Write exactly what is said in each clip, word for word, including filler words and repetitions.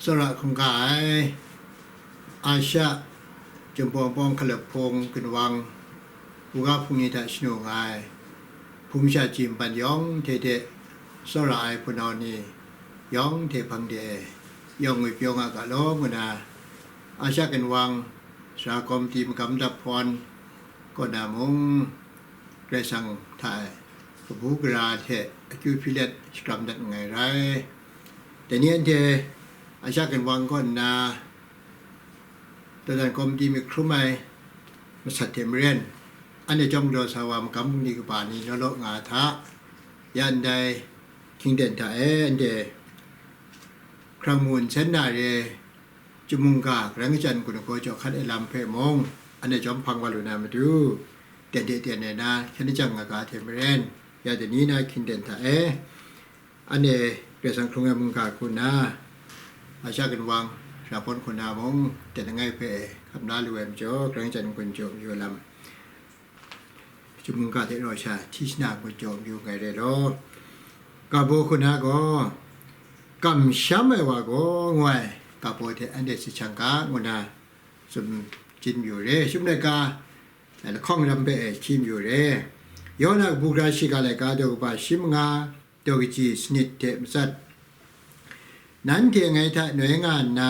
Tsawra hkungga ai, Asha Chyum Pawng Pawng Hkalep Hpung Ginwang buga hpung ni hta shanu nga ai, hpung masha chyi mban yawng hte hte tsawra ai hpunau ni yawng hte hpang de e, yawng ngwipyaw nga ga law ngu na, Asha Ginwang Sara Kawmiti Magam Dap Hpawn kaw na mung, Karai Kasang hta e kabu gara hte akyu hpyi let shakram dat nngai rai. Dai ni anhte Asha Ginwang kaw nna, Dawdan Kawmiti myit hkrum ai masat hte maren, anhte chyawm galaw sa wa magam bungli kaba ni law law nga hta, ya ndai Kingdom hta e anhte hkrang mu nsen na re, Chyum mungga, Karai Kasang gun ai gaw jaw hkat ai lam hpe mung, anhte jawm hpang wa lu na matu, ten de ten ai na, hkyen jang nga ga hte maren, ya dai ni na Kingdom hta e, anhte Karai Kasang hkrung ai mungga hku nna, Asha Ginwang Sara Hpawn hku nna mung, ten langai hpe hkam la lu ai majaw, Karai Kasang gun jaw mayu ai lam, Chyum mungga hte rau sha hti shana ngut jaw mayu nngai rai law, Gabo hku na gaw, kamsham ai wa gaw, ngu ai Gabo hte anhte si shang ga, ngu na tsun chyit mayu re. Shum laika, lahkawng ram hpe e hti mayu re. Yawhan a kabu gara shiga laika, daw kaba shi manga, daw kaji sanit hte matsat. Nanhte ngai hta noi nga nna,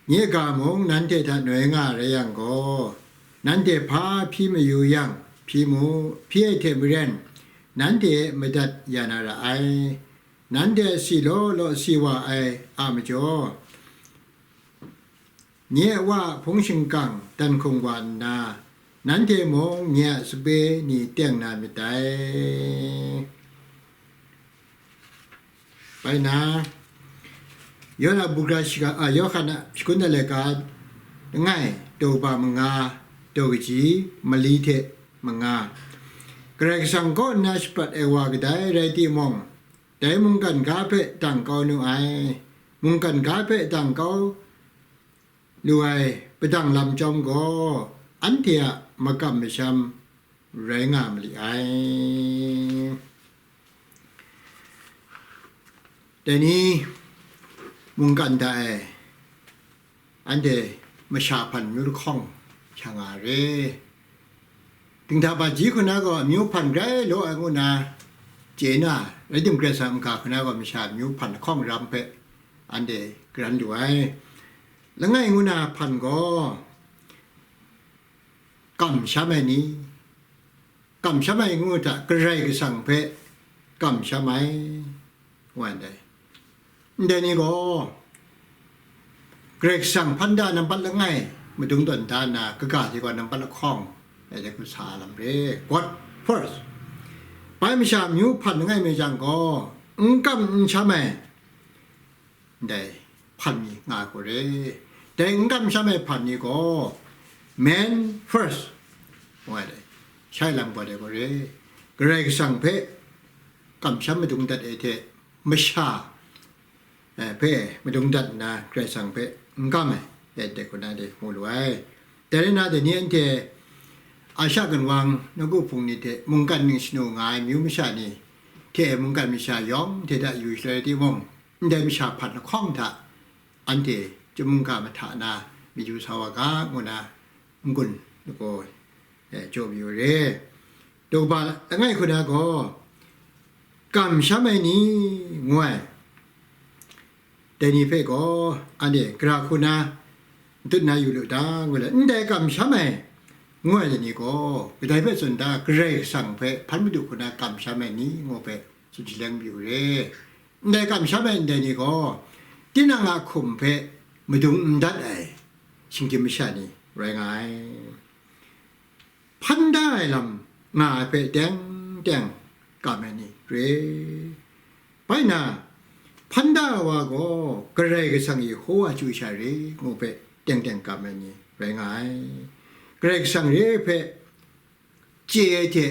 nye ga mung nanhte hta noi nga rai yang gaw, nanhte hpa hpyi mayu yang, hpyi mu, hpyi ai hte maren, nanhte e madat ya na ra ai. Nanhte a si law law si wa ai a majaw, nye a wa a hpung shingkang dan hkung wa nna, nanhte mung nye a sape ni teng na myit dai. Bai na, Yawhan a buga shiga, a, Yawhan a shakun ai laika langai, daw ba manga, daw kaji, mali hte manga. Karai Kasang kaw nna shaprat ai wa kadai rai timung, dai mungkan ga hpe dang kau nu ai, mungkan ga hpe dang kau lu ai padang lam chyawm gaw, anhte a makam masham rai nga ma li ai. Dai ni mungkan hta e, anhte masha hpan amyu lahkawng sha nga re. Dinghta baji hku na gaw amyu hpan grai law ai ngu na chye na, rai tim, Karai Kasang a ga hku na gaw masha amyu hpan lahkawng ram hpe anhte garan lu ai. Langai ngu na hpan gaw, kamsham ai ni, kamsham ai ngu hta, Karai Kasang hpe kamsham ai, ngu ai ndai. Ndai ni gaw, Karai Kasang hpan da nampat langai madung tawn da nna, kaga hte gaw nampat lahkawng ai de hku sa lam re. God first. Bai masha amyu hpan langai mi jang gaw, n kam n sham ai, ndai hpan ni nga ai gaw re. Dai n kam sham ai hpan ni gaw, man first, ngu ai dai, shai lam gaw dai gaw re. Karai Kasang hpe kamsham madung dat ai hte, masha, eh, hpe madung dat nna, Karai Kasang hpe n kam ai, eh, dai hku na de mu lu ai. Dai rai nna, dai ni anhte Asha Ginwang nawku hpung ni hte mungkan ning shanu nga ai amyu masha ni hte mungkan masha yawng hte hta yu shaloi timung, ndai masha hpan lahkawng hta anhte Chyum mungga mahta na mayu sa wa ga, ngu na n-gun lagaw, eh, jaw mayu re. Daw kaba langai hku na gaw, kamsham ai ni, ngu ai. Dai ni hpe gaw, anhte gara hku na n tut na yu lu ta, ngu let, ndai kamsham ai, ngu ai ni gaw, kadai hpe tsun ta, Karai Kasang hpe hpan madu hku na kamsham ai ni, ngu hpe tsun shaleng mayu re. Ndai kamsham ai ndai ni gaw, tinang a hkum hpe madung n dat ai shinggyim masha ni rai nga ai. Hpan da ai lam nga ai hpe teng teng kam ai ni re. Bai na, hpan da ai wa gaw Karai Kasang Yehowa chyu sha re, ngu hpe teng teng kam ai ni rai nga ai. Karai Kasang re hpe chye ai hte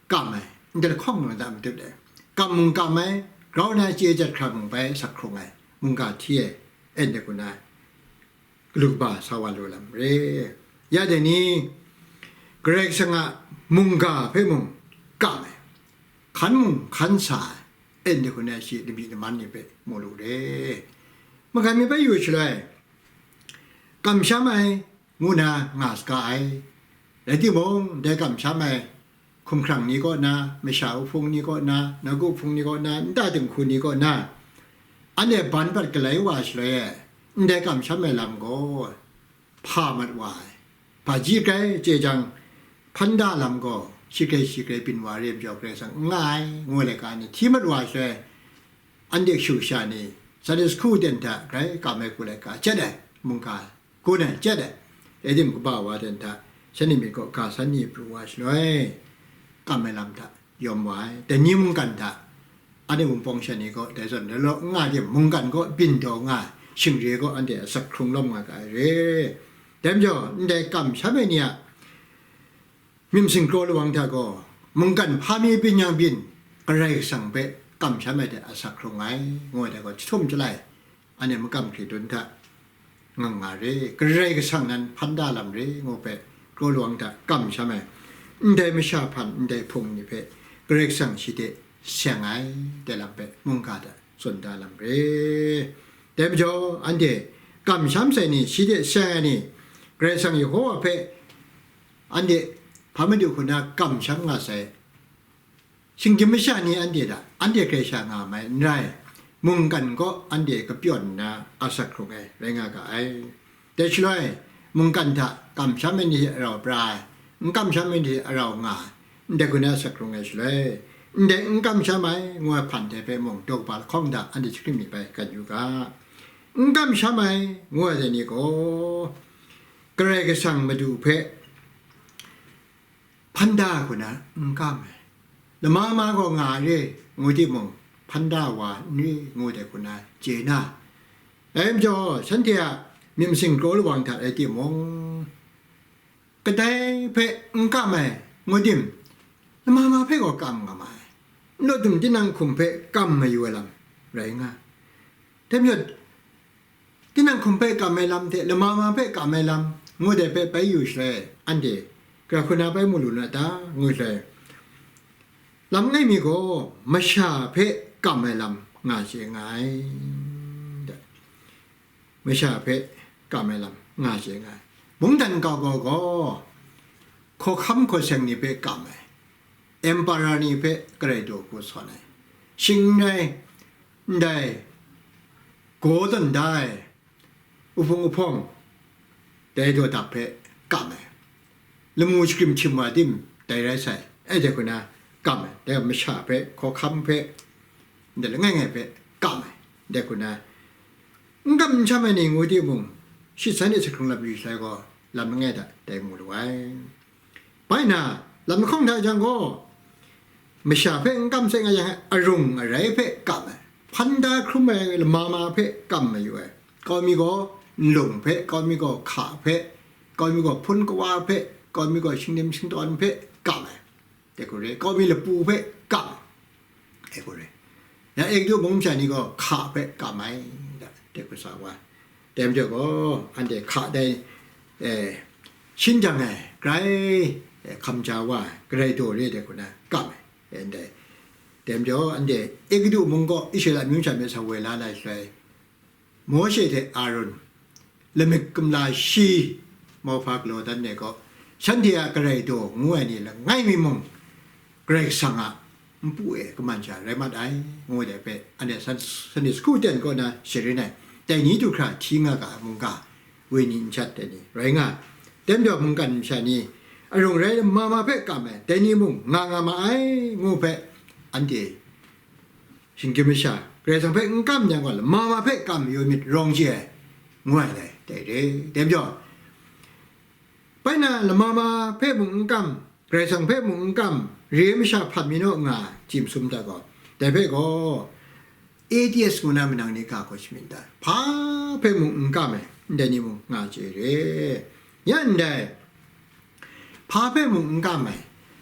kam ai, ndai lahkawng nang hta matut ai, kam mung kam ai, grau na chye jat hkra mung bai sak hkrung ai, mungga hti ai, en de hku na, galu kaba sa wa lu lam re. Ya dai ni, Karai Kasang a mungga hpe mung kam ai, hkan mung hkan sa ai, en de hku na shi lamyi laman ni hpe mu lu re. Hkam mi bai yu shaloi, kamsham ai ngu na nga saga ai. Rai timung, dai kamsham ai hkumhkrang ni kaw na, masha wuhpung ni kaw na, nagu hpung ni kaw na, nta dinghku ni kaw na, anhte ban pat galai wa shaloi e, ndai kamsham ai lam gaw hpa mat wa ai. Hpaji grai chye jang, hpan da lam gaw shi grai shi grai byin wa re ai majaw, Karai Kasang n nga ai, ngu ai laika ni hti mat wa shaloi, anhte shu sha ni, Sunday school ten hta grai kam ai hku laika, chyet ai, mungga, gun ai, chyet ai, edim kaba wa ten hta, shanhte myit kaw ga san ni pru wa shaloi, kam ai lam hta yawm wa ai. Dai ni mungkan hta, anhte wunpawng sha ni gaw, dai zawn, dai law n nga tim, mungkan gaw byin taw nga ai, shingre gaw anhte asak hkrung lawm nga ga ai re. Dai majaw, ndai kamsham ai ni a myit masin kraw lawang hta gaw, mungkan hpa mi byin yang byin, Karai Kasang hpe kamsham ai hte asak hkrung ai, ngu ai dai gaw, jahtum jalai, anhte makam hkri dun hta nga nga re, Karai Kasang nan hpan da lam re, ngu hpe, kraw lawang hta kamsham ai, ndai masha hpan, ndai hpung ni hpe, Karai Kasang shi hte seng ai, dai lam hpe mungga hta tsun da lam re. Dai majaw, anhte kamsham sai ni, shi hte seng ai ni, Karai Kasang Yehova hpe anhte hpa madu hku na kamsham nga sai, shinggyim masha ni anhte hta, anhte hkrai sha nga mai n rai, mungkan kaw anhte kapyawn nna asak hkrung ai rai nga ga ai. Dai shaloi, mungkan hta kamsham ai ni hte rau pra ai, n kamsham ai ni hte rau nga ai, ndai hku na asak hkrung ai shaloi, ndai n kamsham ai ngu ai hpan dai hpe mung daw kaba lahkawng hta anhte shakrim myit bai, gan yu ga. N kamsham ai ngu ai dai ni gaw, Karai Kasang Madu hpe hpan da hku na n kam ai. Lama ma gaw nga re, ngu timung, hpan da wa n re, ngu dai hku na chye na. Dai majaw, shanhte a myit masin kraw lawang hta rai timung, kadai hpe n kam ai, ngu tim, lama ma hpe gaw kam nga ma ai. N law dum tinang hkum hpe kam mayu ai lam rai nga. Dai majaw, tinang hkum hpe kam ai lam hte lama ma hpe kam ai lam, ngu dai hpe bai yu shaloi, anhte gara hku na bai mu lu na ta, ngu shaloi, lam langai mi gaw masha hpe kam ai lam nga chye nga ai. Masha hpe kam ai lam nga chye nga ai. Mungdan kau kau gaw, hkawhkam hkawseng ni hpe kam ai, emperor ni hpe Karai daw hku sawn ai, shing n rai, ndai, gaw tawn da ai, wuhpung wuhpawng, dai daw dap hpe kam ai, lamu shagrim htim wa tim dai rai sai, e dai hku na kam ai, dai masha hpe, hkawhkam hpe, ndai langai ngai hpe kam ai, dai hku na n kam n sham ai ni ngu timung, shi san e asak hkrung lam yu shaloi gaw, lam langai hta dai mu lu ai. Bai na, lam lahkawng hta jang gaw, masha hpe n kam sai nga yang, arung arai hpe kam ai, hpan da hkrum ai lama ma hpe kam mayu ai, kau mi gaw nlung hpe, kau mi gaw hka hpe, kau mi gaw hpun kawa hpe, kau mi gaw shingnim shingtawn hpe kam ai, dai hku re, kau mi lapu hpe kam ai, dai hku re. Ya Egutu mung masha ni gaw hka hpe kam ai, dai hku sa wa. Dai majaw gaw, anhte hka dai, eh, shin jang ai, grai, eh, hkam ja wa ai, Karai daw re dai hku na kam ai, eh, ndai. Dai majaw, anhte Egutu mung gaw Israela amyu masha myit sa woi la na shaloi, Mawshe hte Aaron, lamik kumla shi, mauhpa galaw dan ai gaw, shanhte a Karai daw ngu ai ni langai mi mung, Karai Kasang a npu e kaman sha rai mat ai, ngu dai hpe, anhte San-, Sunday school ten kaw na sharin ai, dai ni du hkra hti nga ga ai mungga, woi ni n shat ai ni rai nga ai. Dai majaw mungkan masha ni, arung rai lama ma hpe kam ai, dai ni mung nga nga ma ai, ngu hpe, anhte shinggyim masha, Karai Kasang hpe n kam yang gaw, lama ma hpe kam mayu myit rawng chye ai, ngu ai dai, dai re. Dai majaw, bai na lama ma hpe mung n kam, Karai Kasang hpe mung n kam, re ai masha hpat mi naw nga ai, chyi masum hta gaw, dai hpe gaw, A T S ngu na manang ni ga gaw shamyin da, hpa hpe mung n kam ai, ndai ni mung nga chye re. Ya ndai, hpa hpe mung n kam ai,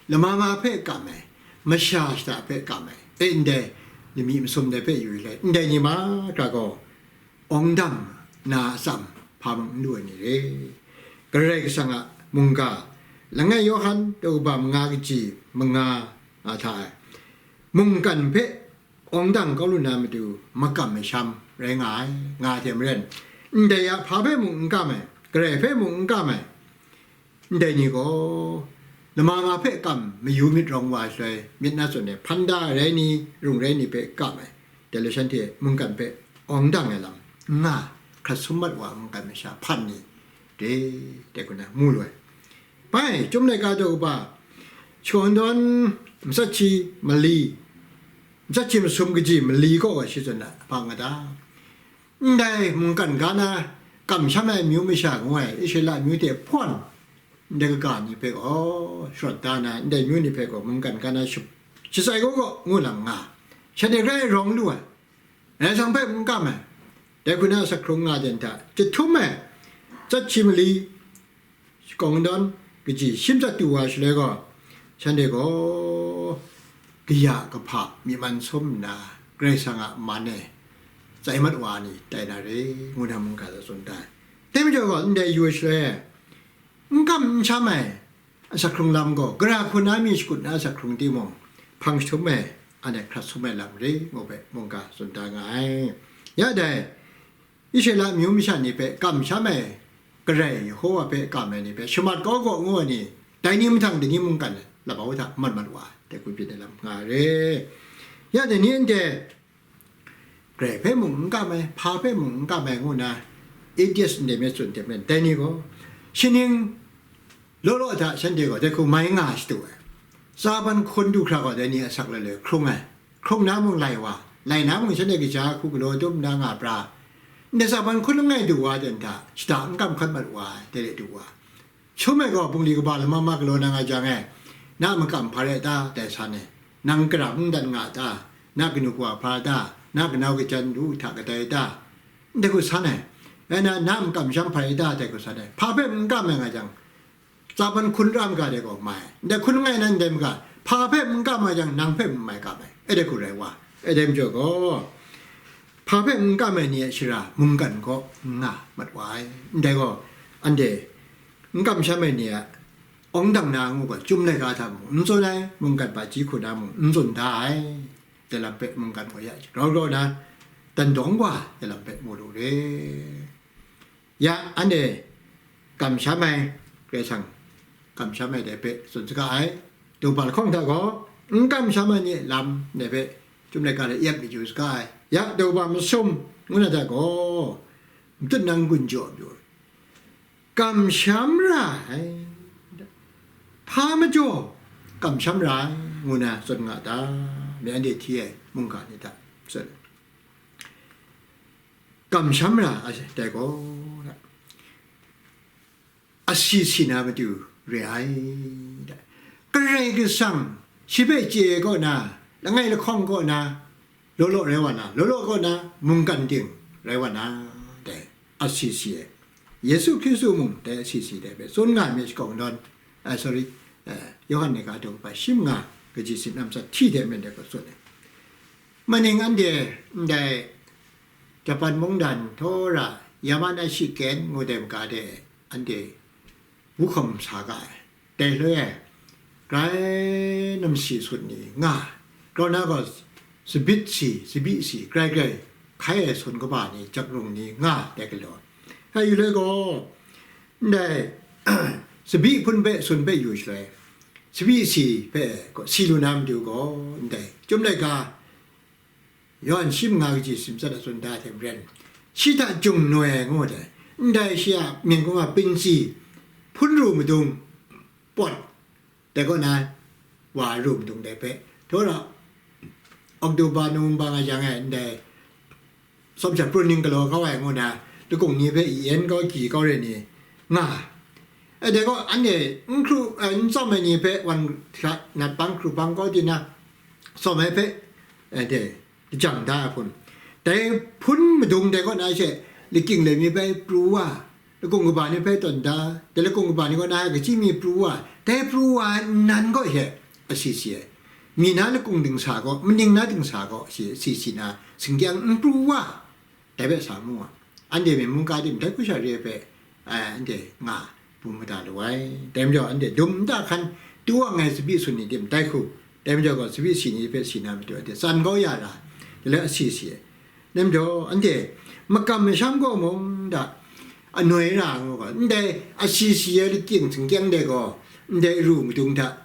lama ma hpe kam ai, masha shada hpe kam ai, e ndai, lamik masum dai hpe yu ai, ndai ni mahkra gaw, awng dam na atsam hpa mung n lu ai ni re. Karai Kasang a mungga, langai Yawhan daw kaba manga kaji manga a hta e, mungkan hpe awng dang kau lu na matu makam masham rai nga ai, nga hte maren, ndai a hpa hpe mung n kam ai, Karai hpe mung n kam ai, ndai ni gaw lama nga hpe kam mayu myit rawng wa shaloi, myit na tsun ai hpan da ai rai ni, rung rai ni hpe kam ai, dai le shanhte mungkan hpe awng dang ai lam n nga, hkrat sum mat wa mungkan masha hpan ni re, dai hku na mu lu ai. Bai, Chyum laika daw kaba, shakawn dawn matsat shi mali, matsat shi masum kaji mali kaw gaw shi tsun ai, hpa nga ta? Ndai mungkan ga na kamsham ai amyu masha ngu ai Israela amyu hte hpawn, ndai kaga ni hpe gaw sharawt da na, ndai amyu ni hpe gaw mungkan ga na shup shatsai gaw gaw ngu lam nga, shanhte grai rawng lu ai, rai sang hpe n kam ai, dai hku na asak hkrung nga ai hta, chyahtum ai, matsat shi mali, shakawn dawn kaji shi matsat du wa shaloi gaw, shanhte gaw kaya kahpa myi man sum nna, Karai Kasang a man e tsai mat wa ni tai na re, ngu na mungkan hta tsun da ai. Dai majaw gaw, ndai yu ai shaloi, n kam n sham ai asak hkrung lam gaw, gara hku na mi shakut na asak hkrung timung, hpang jahtum ai, anhte hkrat sum ai lam re, ngu hpe mungga tsun da nga ai. Ya dai, Israela amyu masha ni hpe kamsham ai, Karai Yehova hpe kam ai ni hpe shamat kau gaw ngu ai ni, dai ni mahtang dai ni mungkan labau hta mat mat wa ai, dai hku byin ai lam nga ai re. Ya dai ni anhte, Karai hpe mung n kam ai, hpa hpe mung n kam ai ngu na, atheist ndai myit tsun hte maren, dai ni gaw, shaning law law hta shanhte gaw dai hku mai nga shadu ai. Tsaban hkun du hkra gaw dai ni asak lailai hkrung ai. Hkrung na mung lai wa, lai na mung shanhte kaja hku galaw dum nna nga pra. Ndai tsaban hkun langai du wa ten hta, shada n kam hkat mat wa ai, dai re du wa. Sum ai gaw bungli kaba lama ma galaw na nga jang e, na a makam hpa rai ta, dai san e, nang kara mung dat nga ta, na kanu kawa hpa ta, na kanau kajan lu hta kadai ta, ndai hku san ai, rai na, na a makam sham hpa rai ta, dai hku san ai, hpa hpe n kam ai nga jang, tsaban hkun ra maga dai gaw mai, ndai hkun langai nan dai maga, hpa hpe n kam ai jang, nang hpe n mai kam ai, e dai hku rai wa, e dai majaw gaw, hpa hpe n kam ai ni a shara mungkan kaw n nga mat wa ai, ndai gaw, anhte n kamsham ai ni a awng dang na ngu gaw, Chyum laika hta mung n tsun ai, mungkan hpaji hku na mung n tsun da ai, dai lam hpe mungkan gaw ya grau grau na, dan dawng wa, dai lam hpe mu lu re. Ya, anhte kamsham ai, Karai Kasang kamsham ai dai hpe tsun saga ai, daw ba lahkawng hta gaw, n kamsham ai ni a lam dai hpe Chyum laika hta yep mayu saga ai, ya, daw ba masum ngu na hta gaw, matut nang gun jaw mayu, kamsham ra ai, hpa majaw kamsham ra ai, ngu na tsun nga ta, mi anhte hti ai mungga ni hta tsun. Kamsham ra ai dai gaw, asi si na matu re ai, Karai Kasang shi hpe chye ai kaw na, langai lahkawng kaw na, law law rai wa na, law law kaw na, mungkan ting rai wa na, dai, asi si ai. Yesu Hkristu mung dai asi si dai hpe tsun nga ai mi shakawn dawn, ah, sorry, eh, Yawhan laika daw kaba shi manga kaji sit nam sat hti dai men dai hku tsun ai. Maning anhte ndai Japan mungdan htaw ra Yamanashi Ken ngu dai maga de anhte wuhkam sa ga ai. Dai hloi e, grai namsi sut ni nga, grau na gaw, tsabyi si, tsabyi si, grai grai hkai ai sawn kaba ni, jakrung ni nga dai galaw. Hpa yu loi gaw, ndai tsabyi hpun hpe sun hpe yu shaloi, tsabyi si hpe gaw si lu na matu gaw, ndai Chyum laika, Yawhan shi manga kaji sit matsat a tsun da hte maren, shi hta jung noi ai ngu ai, ndai shi a mying hkrum a pinsi, hpun ru madung, pawt, dai kaw na, wa ru madung dai hpe, htaw ra, Oktoba, Nowemba nga yang e ndai, tsawm sha pruning galaw kau ai ngu na, lakung ni hpe i en kau, gyi kau re ni nga, e dai gaw, anhte n hkru, eh, n tsawm ai ni hpe wan hkra nat bang hkru bang kau di na, tsawm ai hpe, eh, de, lajang da ai hpun. Dai hpun madung dai kaw na she, lakying loi mi hpe pru wa, lakung kaba ni hpe tawn da, dai lakung kaba ni kaw na kaji mi pru wa, dai pru wa nnan kaw she, asi si ai. Mi na lakung dingsa kaw, maning na dingsa kaw, shi asi si na, singkyang n pru wa, dai hpe sa mu wa. Anhte myi mungga tim dai hku sha re ai hpe, ai, anhte nga bum mada lu ai. Dai majaw, anhte dum nta hkan tu wa ai tsabyi sun ni tim dai hku, dai majaw gaw, tsabyi si ni hpe si na matu, anhte tsan kau ya ra, Galoi asi si ai. Dai majaw, anhte makam masham gaw mung hta anoi ra ngu gaw, ndai asi si ai lakying singkyang de gaw, ndai ru madung hta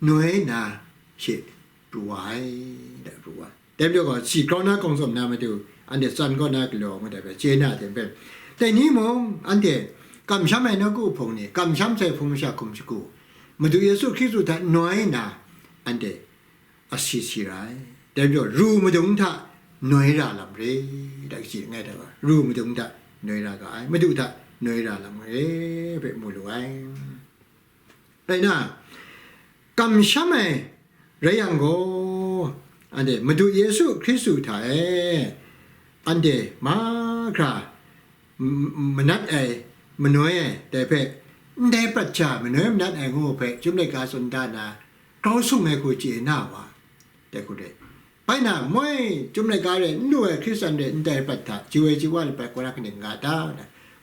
noi nna she pru wa ai, da pru wa ai. Dai majaw gaw, si grau na kawng tsawm na matu, anhte tsan kaw na galaw ngu dai hpe, chye na hte mpen, dai ni mung, anhte kamsham ai nawku hpung ni, kamsham sai hpung masha hkum shagu, Madu Yesu Hkristu hta noi nna, anhte asi si ra ai. Dai majaw, ru madung hta noi ra lam re, da kaji langai hta gaw, ru madung hta noi ra ga ai, Madu hta noi ra lam re, hpe mu lu ai. Rai nna, kamsham ai rai yang gaw, anhte Madu Yesu Hkristu hta e, anhte mahkra m-, m-, manat ai, manoi ai, dai hpe, ndai prat hta manoi manat ai ngu hpe, Chyum laika tsun da na, grau sung ai hku chye na wa, dai hku re. Bai na, moi Chyum laika re n lu ai Hkristan re ndai prat hta, chye ai chye wa ai prat kaw na kaning nga ta?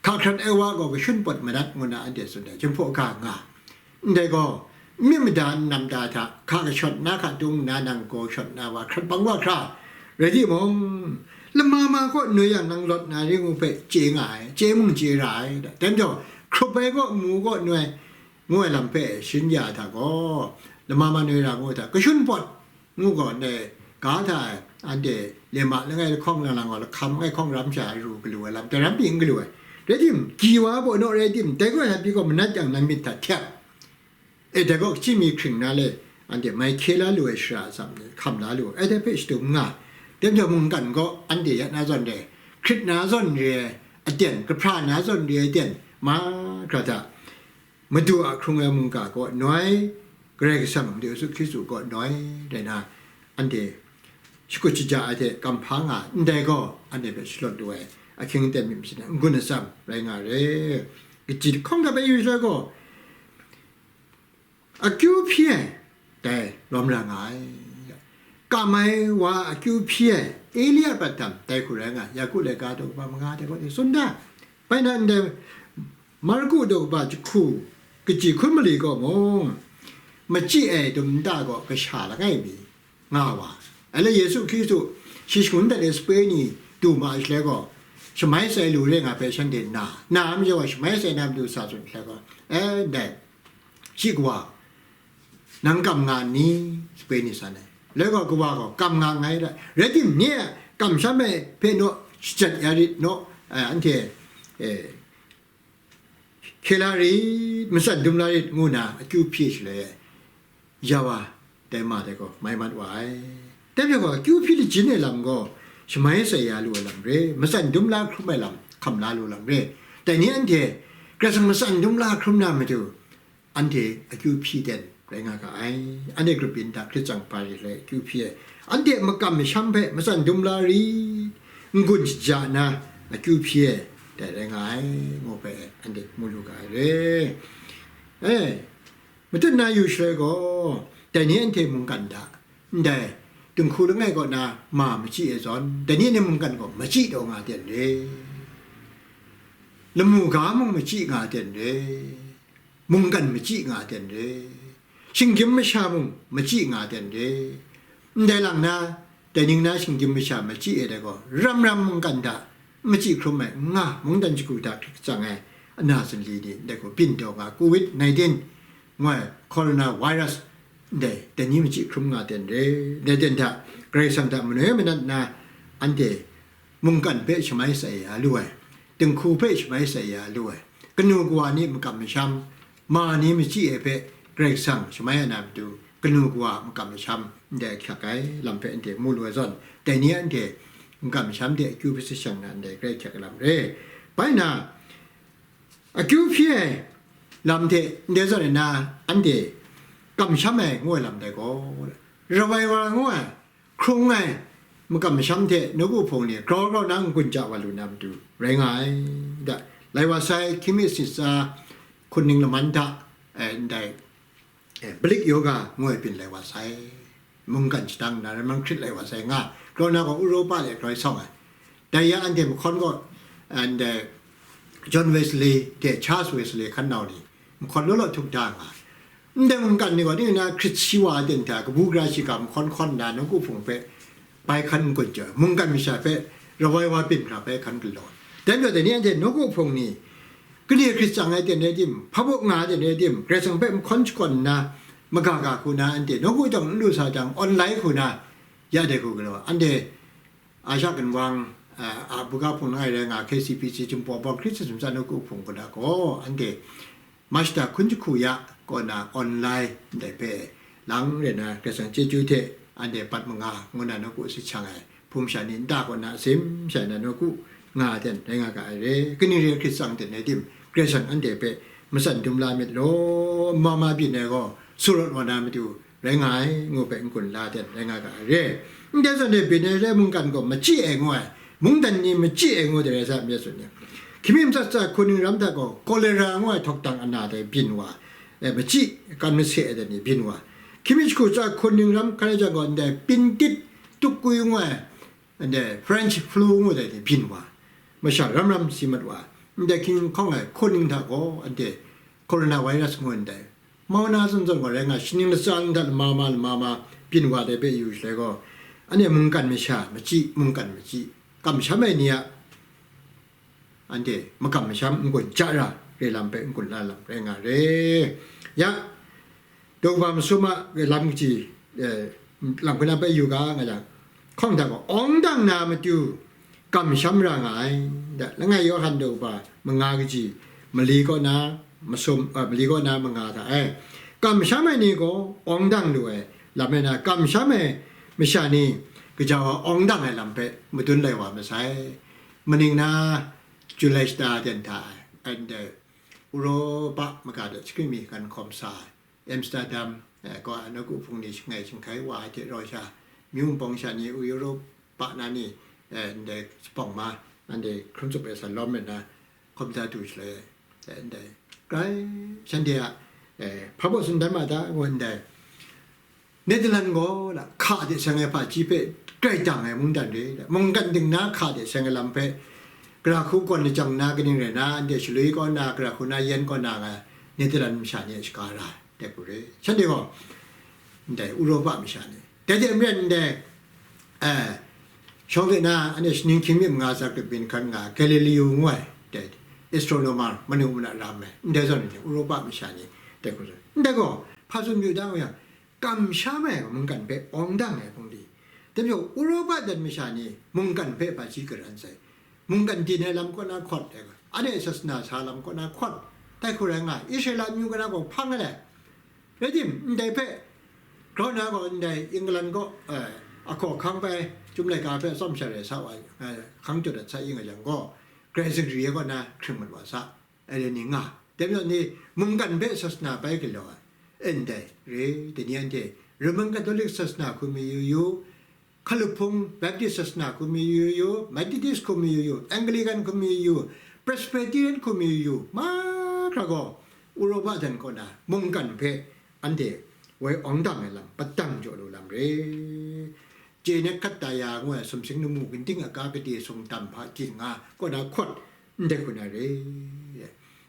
Hka hkrat ai wa gaw kashun pawt manat ngu na anhte tsun ai, Jinghpaw ga nga. Ndai gaw, n myit mada n nam ta hta, hka kashawt na hka tung nna nang gaw shawt na wa hkrat bang wa hkra, rai timung, lama ma kaw noi yang nang lawt na ring u hpe chye nga ai, chye mung chye ra ai, dai majaw, hkrup ai kaw, nmu kaw noi, ngu ai lam hpe shin ya hta gaw, lama ma noi ra ngu hta, kashun pawt ngu gaw, ndai ga hta anhte lema langai lahkawng lang lang gaw, lahkam langai hkawng ram sha ru galu ai lam, dai ram pyi n galu ai. Rai tim, gyi wa baw naw rai tim, dai gaw, hta pyi gaw, manat yang nang myit hta htyep. E, dai gaw, hkying mi hkring na le, anhte mai hkye la lu ai shara atsam ni hkam la lu ai, dai hpe shadum nga. Dai majaw, mungkan gaw anhte ya na zawn re, hkrit na zawn re ai aten, kahpra na zawn re ai aten, mahkra hta, Madu a hkrung ai mungga kaw noi, Karai Kasang Madu Yesu Hkristu kaw noi, rai na, anhte shakut shaja ai hte kamhpa nga ndai gaw, anhte hpe shalawt lu ai ahkying aten myit masin ai n-gun atsam rai nga re. Kaji lahkawng hta bai yu shaloi gaw, akyu hpyi ai, dai lawm ra nga ai. Kam ai wa akyu hpyi ai, Elia prat tam, dai hku rai nga ai, Yaku laika daw kaba manga dai gaw tsun da. Bai na ndai, Marku daw kaba jahku, kaji hkun mali gaw mung, machyi ai dum nta gaw kasha langai mi nga wa. Anhte Yesu Hkristu shi shangun dat ai sape ni du ma ai shaloi gaw, shamai sai lu re nga hpe shanhte na, na ai majaw shamai sai na matu sa tsun shaloi gaw, e, ndai, shi kawa, nang kam nga n ni? Sape ni san ai. Loi gaw, kawa gaw, kam nga nngai da. Rai tim, nye a kamsham ai hpe naw shajat ya rit naw, eh, anhte, eh, hkye la rit, matsan dum la rit, ngu na akyu hpyi shaloi, ya wa, dai ma dai gaw mai mat wa ai. Dai hpe gaw, akyu hpyi lajin ai lam gaw, shamai sai ya lu ai lam re, matsan dum la hkrum ai lam hkam la lu lam re. Dai ni anhte, Karai Kasang matsan dum la hkrum na matu, anhte akyu hpyi ten rai nga ga ai. Anhte grup yin hta hkrit tsang hpa rit lai akyu hpyi ai. Anhte makam masham hpe matsan dum la rit, n-gun shaja na akyu hpyi ai, dai rai nga ai, ngu hpe anhte mu lu ga ai re. E, matut na yu shaloi gaw, dai ni anhte mungkan hta, ndai, dinghku langai kaw na ma machyi ai zawn, dai ni anhte mungkan gaw machyi taw nga ten re. Lamu ga mung machyi nga ten re. Mungkan machyi nga ten re, shinggyim masha mung machyi nga ten re. Ndai lang na, dai ning na shinggyim masha machyi ai dai gaw, ram ram mungkan hta machyi hkrum ai n nga, mungdan shagu hta hkrit kachyang ai ana sumli ni, ndai gaw byin taw nga, covid nineteen ngu ai corona virus, ndai, dai ni machyi hkrum nga ten re. Dai ten hta, Karai Kasang hta manoi manat nna, anhte mungkan hpe shamai sai ya lu ai, dinghku hpe shamai sai ya lu ai, kanu kawa ni makam masham, ma ni machyi ai hpe Karai Kasang shamai ya na matu, kanu kawa makam masham ndai ahkyak ai lam hpe anhte mu lu ai zawn, dai ni anhte makam masham de akyu hpe sashang na ndai grai ahkyak ai lam re. Bai na, akyu hpyi ai lam hte ndai zawn ai na, anhte kamsham ai ngu ai lam dai gaw, revival ngu ai, hkrung ai, makam masham hte nawku hpung ni grau grau na n-gun ja wa lu na matu rai nga ai. Da, lai wa sai, hkying mi sitsa hkun ning laman hta, eh, ndai, eh, Balik Yoga ngu ai byin lai wa sai. Mungkan shadang na, Roman Hkrit lai wa sai nga, grau na gaw Europa le grau ai sawng ai. Dai ya anhte mahkawn gaw, and, eh, John Wesley hte Charles Wesley hkan nau ni, mahkawn law law htuk da nga. Ndai mungkan ni gaw, ning na hkrit si wa ai ten hta, kabu gara shiga mahkawn hkawn nna, nawku hpung hpe bai hkan n-gun jaw, mungkan masha hpe rawai wa byin hkra bai hkan galaw. Dai majaw, dai ni anhte nawku hpung ni, kani hkrit tsang ai ten rai tim, hpa baw nga ai ten rai tim, Karai Kasang hpe mahkawn shakawn nna, maga ga hku na anhte nawku jawng n lu sa jang, online hku na, ya dai hku galaw, anhte Asha ginwang, a, a buga hpung langai rai nga, K C B C Jinghpaw Bawng Hkristu Sumsha Nawku Hpung hku na gaw, anhte Mashta hkun jahku ya kaw na online ndai hpe lang rai na, Karai Kasang chyeju hte anhte bat manga ngu na nawku si shang ai hpung sha ni nta kaw na asim sha na nawku nga ai ten rai nga ga ai re. Kaning re hkrit tsang ten rai tim, Karai Kasang anhte hpe matsan dum la myit law, ma ma byin ai gaw, su rawt wa na matu rai nga ai, ngu hpe n-gun la ten rai nga ga ai re. Ndai zawn e, byin ai re mungkan gaw machyi ai ngu ai, mungdan ni machyi ai ngu de rai sa, myit sun ni. Hkying mi matsat tsa hkun ning ram hta gaw, cholera ngu ai htawk dang ana dai byin wa, e, machyi kan mase ai dai ni byin wa. Hkying mi jahku tsa hkun ning ram hkan rai jang gaw, ndai pintit tukwi ngu ai, ndai French flu ngu dai ni byin wa. Masha ram ram si mat wa. Ndai hkying hkawng ai hkun ning hta gaw, anhte coronavirus ngu ndai mau na zawn zawn gaw rai nga, shaning latsa nta lama ma lama ma byin wa dai hpe yu shaloi gaw, anhte mungkan masha machyi, mungkan machyi, kamsham ai ni a, anhte makam masham n-gun ja ra re lam hpe n-gun la lam rai nga re. Ya, daw kaba masum a lam kaji, eh, lam kanan hpe yu ga nga yang, hkawng hta gaw, awng dang na matu, kamsham ra nga ai. Da, langai Yawhan daw kaba manga kaji, mali kaw na masum, a, mali kaw na manga hta e, kamsham ai ni gaw awng dang lu ai lam e na, kamsham ai masha ni gaja wa awng dang ai lam hpe madun lai wa masai. Maning na, Julai shata jan hta, and, uh, Uropa maga de shakri mi kan hkawm sa ai. Amsterdam, eh, kaw ai nawku hpung ni shangai shanghkai wa ai hte rau sha, myu npawng sha ni, Europa na ni, eh, ndai shapawng ma, anhte hkrum tsup ai sa lawm ai na, hkawm da du shaloi, eh, ndai grai shanhte a, eh, hpa baw tsun dan ma ta, ngu ndai. Netherlands gaw la, hka de seng ai hpaji hpe grai dang ai mungdan re, mungkan ding na hka de seng ai lam hpe, gara hku kawn lajang na kaning rai na, anhte shaloi kaw na, gara hku na yen kaw na nga, Netherlands masha ni a shaga ra ai. Dai hku re, shanhte gaw ndai Uropa masha ni, dai hte maren ndai, eh, shawng de na, anhte shaning hkying mi manga tsa grep byin hkan nga, Galileo ngu ai, dai astronomer, manu mana ram ai, ndai zawn ni, Uropa masha ni, dai hku zawn. Ndai gaw, hpa tsun yu da nga yang, kamsham ai mungkan hpe awng dang ai hpung di, dai majaw, Uropa dan masha ni mungkan hpe hpaji garan sai, mungkan din ai lam kaw na hkawt ai, anhte sasana sa lam kaw na hkawt, dai hku rai nga, Israela amyu kaw na gaw hpang ai. Rai tim, ndai hpe grau na gaw, ndai England kaw, eh, a hkaw hkang bai, Chyum laika hpe tsawm sha rai sa wa, eh, hkang jaw dat sa ing a yang gaw, grai zagri ai kaw na hkring mat wa sa, ai rai ni nga. Dai majaw ni mungkan hpe sasana bai galaw ai, ndai re, dai ni anhte Roman Catholic sasana hku mi yu yu, Hkalup hpung, Baptist sasana hku mi yu yu, Methodist hku mi yu yu, Anglican hku mi yu yu, Presbyterian hku mi yu yu, mahkra gaw Uropa dan kaw na mungkan hpe anhte woi awng dang ai lam, patang jaw lu lam re. Chye net hkat ta ya ngu ai sumsing lamu ginting a ka gade sung tam hpa jin nga kaw na hkawt, ndai hku na re.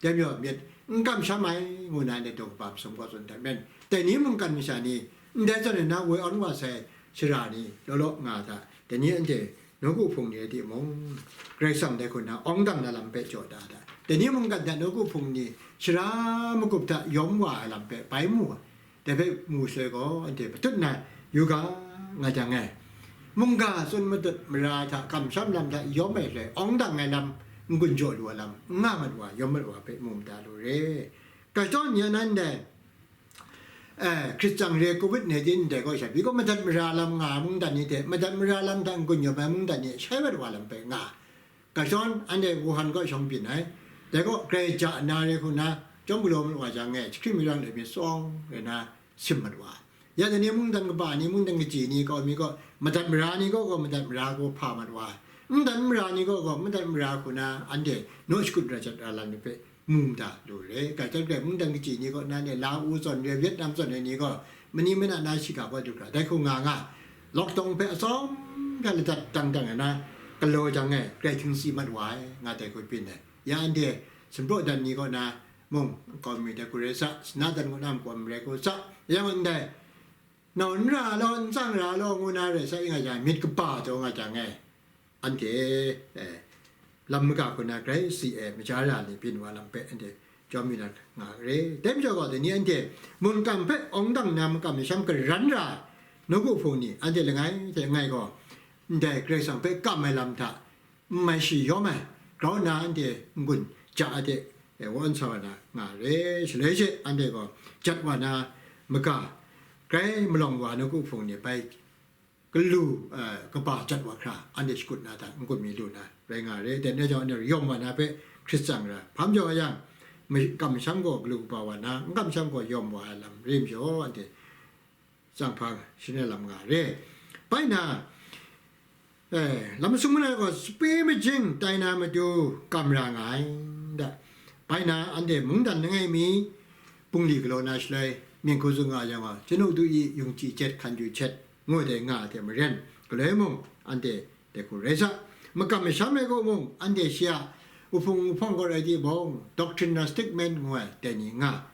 Dai majaw myit n kamsham ai, ngu na ndai daw kaba masum gaw tsun dat men. Dai ni mungkan masha ni, ndai zawn e na woi awn wa sai shara ni, law law nga hta, dai ni anhte nawku hpung ni rai timung, Karai Kasang dai hku na awng dang na lam hpe jaw da hta, dai ni mungkan hta nawku hpung ni shara magup hta yawm wa ai lam hpe bai mu ai. Dai hpe mu shaloi gaw, anhte patut na yu ga nga jang e, mungga tsun matut mara hta kamsham lam hta yawm ai shaloi, awng dang ai lam, n-gun jaw lu ai lam, n nga mat wa, yawm mat wa hpe mu mada lu re. Gashdawn ya nan dai, eh, hkrit tsang re covid nineteen ndai gaw, sha pyi gaw madat mara lam nga ai mungdan ni hte, madat mara lam hta n-gun yawm ai mungdan ni shai mat wa lam hpe nga, Gashdawn anhte Wuhan kaw shawng byin ai. Dai gaw, grai ja na re hku na, chyawm galaw mat wa jang e, jahkring mirang de mi tsawng rai na, sim mat wa. Ya dai ni mungdan kaba ni, mungdan kaji ni kaw mi gaw, madat mara ni kaw gaw, madat mara gaw hpa mat wa. Mungdan mara ni kaw gaw, mungdan mara hku na, anhte naw shakut ra jat ra lam ni hpe mu mada lu re. Gashdawn grai mungdan kaji ni kaw na, ne la u zawn re, Vietnam zawn re ni gaw, mani mana na shiga gaw du hkra, dai hku nga nga, lockdown hpe atsawm hkra ladat dang dang ai na, galaw jang e, grai htingsi mat wa ai, nga dai hku byin ai. Ya anhte sumpraw dan ni kaw na mung, nkau mi dai hku rai sa, sana dan kaw na makau mi rai hku sa, yang ndai, nau n ra law, n tsang ra law, ngu na rai sa i nga jang, myit kaba taw nga jang e, anhte, eh, lam maga hku na grai si e, maja ra ni byin wa lam hpe anhte jawm yu na nga re. Dai majaw gaw, dai ni anhte mungkan hpe awng dang na makam masham karan ra, nawku hpung ni anhte langai hte langai gaw, ndai Karai Kasang hpe kam ai lam hta, n mai shi yawm ai, grau nna anhte n-gun ja de, e, wa n sa wa na nga re. Shaloi she anhte gaw jat wa na maga, grai malawng wa nawku hpung ni bai galu, e, kaba jat wa hkra, anhte shakut na hta n-gun mi lu na rai nga re. Dai rai jang, anhte yawm wa na hpe hkrit tsang ra, hpa majaw yang, ma-, kamsham gaw galu kaba wa na, n kamsham gaw yawm wa ai lam re majaw, anhte tsang hpa shanel lam nga re. Bai na, eh, lam masum mana gaw sape majing tai na matu kam ra nga ai, da. Bai na, anhte mungdan langai mi bungli galaw na shaloi, mying hku zung nga yang gaw, chanu du i, yung chyi jet, hkan yu jet, ngu dai nga ai hte maren, galoi mung, anhte dai hku rai sa. Makam masham ai gaw mung, anhte shi a wuhpung wuhpawng gaw rai timung, doctrine na statement ngu ai dai ni nga,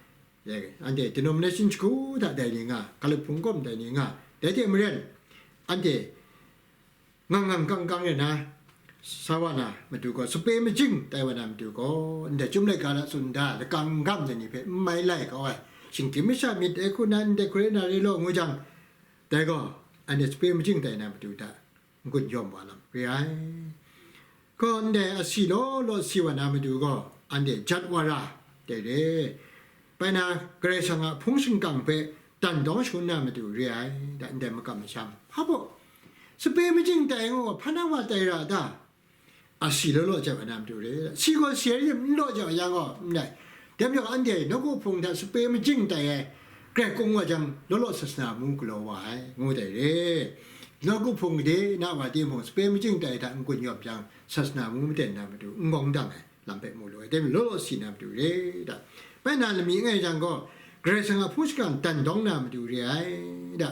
anhte denomination shagu hta dai ni nga, Hkristu hpung kawm dai ni nga, dai hte maren, anhte ngang ngang kang kang rai na, sa wa na matu gaw, sape majing tai wa na matu gaw, ndai chyum laika la tsun da, lakang gam dai ni hpe n mai lai kau ai, shinggyim masha myit dai hku na ndai hku rai na re law ngu jang, dai gaw, anhte sape majing tai na matu hta n-gun yawm wa lam re ai. Gaw ndai asi law law si wa na matu gaw, anhte jat wa ra, dai re. Bai na, Karai Kasang a hpung shingkang hpe dan dawng shangun na matu re ai, da ndai makam masham. Hpa baw, sape majing tai ngu gaw, hpa na wa tai ra ta? Asi law law jat wa na matu re, si gaw si ai rim n law jat wa yang gaw, ndai, dai majaw anhte nawku hpung hta sape majing tai ai, grai kung wa jang, law law sasana mu galaw wa ai, ngu dai re. Nawku hpung gade na wa timung, sape majing tai hta n-gun yawm jang, sasana mu maden na matu n gawng dang ai lam hpe mu lu ai, dai majaw law law si na matu re, da. Bai na lami ngai jang gaw, Karai Kasang a hpung shingkang dan dawng na matu re ai, da.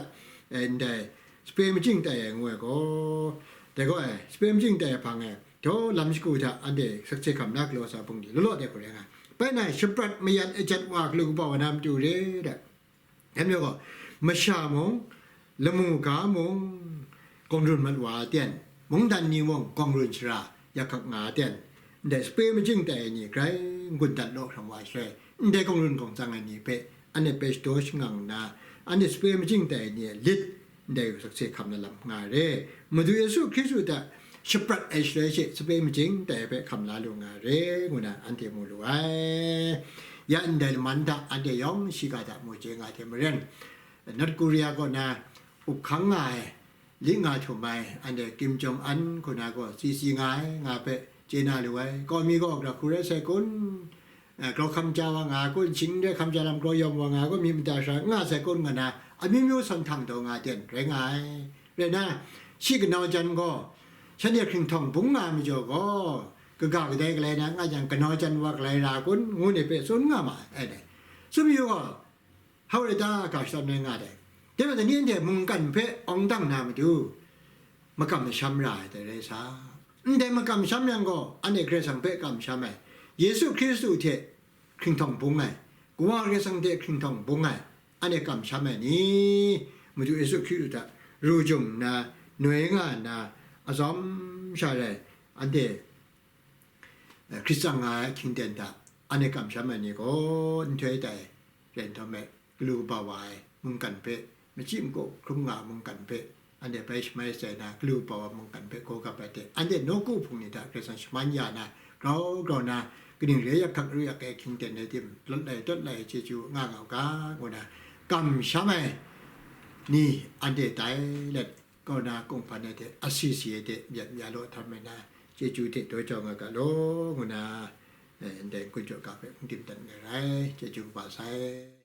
E, ndai, sape majing tai ai ngu ai gaw, dai gaw, e, sape majing tai ai hpang e, daw lam shagu hta anhte sakse hkam na galaw sa bungli law law dai hku rai nga. Bai na, shaprat mayat ajat wa galu kaba wa na matu re, da. Dai majaw gaw, masha mung, lamu ga mung, gawngrun mat wa ai ten, mungdan ni mung gawngrun shara yak hkak nga ai ten, ndai sape majing tai ai ni grai n-gun dat law hkram wa ai shaloi, ndai gawngrun gawngtsang ai ni hpe anhte bai shadaw shangang nna, anhte sape majing tai ai ni a lit, ndai sakse hkam na lam nga ai re. Madu Yesu Hkristu hta shaprat ai shaloi she sape majing tai ai hpe hkam la lu nga ai re, ngu na anhte mu lu ai. Ya ndai laman hta anhte yawng shiga hta mu chye nga ai hte maren, North Korea kaw na up hkang nga ai, lit nga htum ai, anhte Kim Jong Un hku na gaw si si nga ai, nga hpe chye na lu ai. Kaw mi gaw gara hku rai sai kun? Eh, grau hkam ja wa nga ai kun, shing n rai hkam ja lam grau yawm wa nga ai kun, myit mada shara nga sai kun, nga na, amyu myu sawn htang taw nga ai ten rai nga ai. Rai nna, shi kanau jan gaw, shanhte hkringhtawng bung nga ai majaw gaw, kaga kadai galai na nga jang, kanau jan wa galai ra kun, ngu ni hpe tsun nga ma ai, ai dai. Tsun mayu gaw, hau rai ta, ga shadawn ai nga dai. Dai majaw, dai ni anhte mungkan hpe awng dang na matu, makam masham ra ai dai rai sa. Ndai makam masham yang gaw, anhte Karai Kasang hpe kamsham ai, Yesu Hkristu hte hkringhtawng bung ai, Kawa Karai Kasang hte hkringhtawng bung ai, anhte kamsham ai ni, Madu Yesu Hkristu hta ru jum nna, noi nga nna, azawm sha rai, anhte, eh, hkrit tsang nga ai ahkying ten hta, anhte kamsham ai ni gaw, nhtoi tai rai nhtawm e, galu kaba wa ai mungkan hpe, machyi makaw hkrum nga ai mungkan hpe, anhte bai shamai shatsai na, galu kaba wa mungkan hpe gaw gap ai hte, anhte nawku hpung ni hta Karai Kasang shaman ya na, grau grau na, kaning re yak hkak ru yak ai ahkying ten rai tim, lawt lai tawt lai chyeju nga nga u ga, ngu na, kamsham ai ni anhte tai let, kaw na kunghpan ai hte, asi si ai hte, myat mya law htam ai na, chyeju hte daw jau nga ga law, ngu na, eh, ndai n-gun jaw ga hpe n-dim dat nga ai rai, chyeju kaba sai.